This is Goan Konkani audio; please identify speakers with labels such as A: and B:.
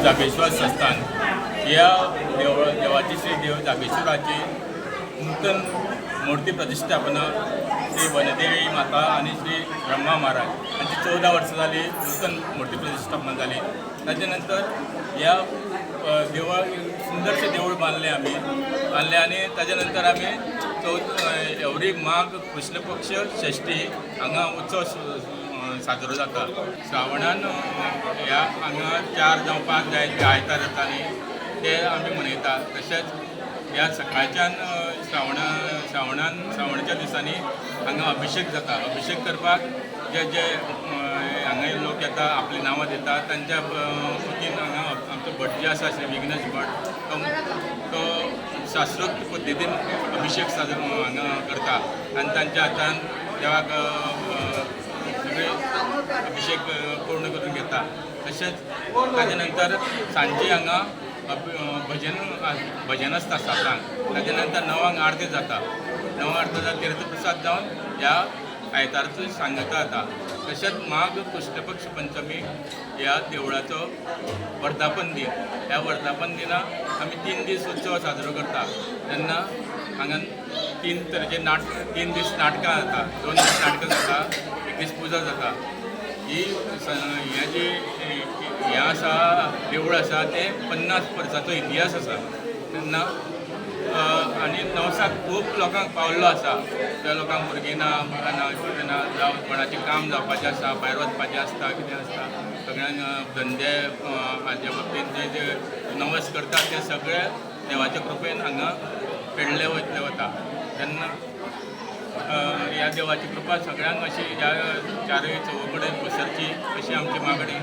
A: जागेश्वर संस्थान ह्या देवळ देवाची श्री देव जागेश्वराची नूतन मूर्ती प्रतिश्ठापना श्री वनदेवी माता आनी श्री ब्रह्मा महाराज हांची 14 वर्सां जाली नूतन मूर्ती प्रतिश्ठापना जाली. ताजे नंतर ह्या देवळ सुंदरशें देवूळ बांदलें आमी बांदलें आनी ताजे नंतर आमी चवथ एवरी माघ कृष्ण पक्ष षष्ठी हांगा उत्सव साजरो जाता. श्रावणान ह्या हांगा 4 जावं 5 जाय आयतार जाता न्ही ते आमी मनयता. तशेंच ह्या सकाळच्यान श्रावणान श्रावणाच्या दिसांनी हांगा अभिशेक जाता. अभिशेक करपाक जे जे हांगा लोक येता, आपलीं नांवां दिता, तांच्या वतीन हांगा आमचो भट जे आसा, श्री विघ्नेश भट, तो तो शास्त्रोक्त पद्दतीन अभिशेक साजरो हांगा करता आनी तांच्या हातान देवाक सगळे अभिशेक पूर्ण करून घेता. तशेंच ताजे नंतर सांजे हांगा भजन भजन आसता 7 लांक. ताजे नंतर 9 लांक आरती जाता. 9 लांक आरती जाता, तीर्थप्रसाद जावन ह्या आयतारचो सांगता जाता. तशेंच माघ कृष्णपक्ष पंचमी ह्या देवळाचो वर्धापन दिन. ह्या वर्धापन दिना आमी 3 दीस उत्सव साजरो करता. तेन्ना हांगा तीन तरेचे नाट 3 दीस नाटकां जाता, 2 दीस नाटकां जाता, एक दीस पुजा जाता. ही हें जी हें आसा, देवूळ आसा, तें 50 वर्साचो इतिहास आसा तेन्ना आनी नवसाक खूब लोकांक पावल्लो आसा. त्या लोकांक भुरगीं ना, बाळां ना, कितें ना, जावं कोणाचें काम जावपाचें आसा, भायर वचपाचें आसता, कितें आसता, सगळ्यांक धंदे हाजे बाबतींत जे जे नवस करतात ते सगळे देवाच्या कृपेन हांगा फेडले वयतले वता. तेन्ना ह्या देवाची कृपा सगळ्यांक अशी ह्या चारूय चौगुले कडेन पसरची अशी आमची मागणी.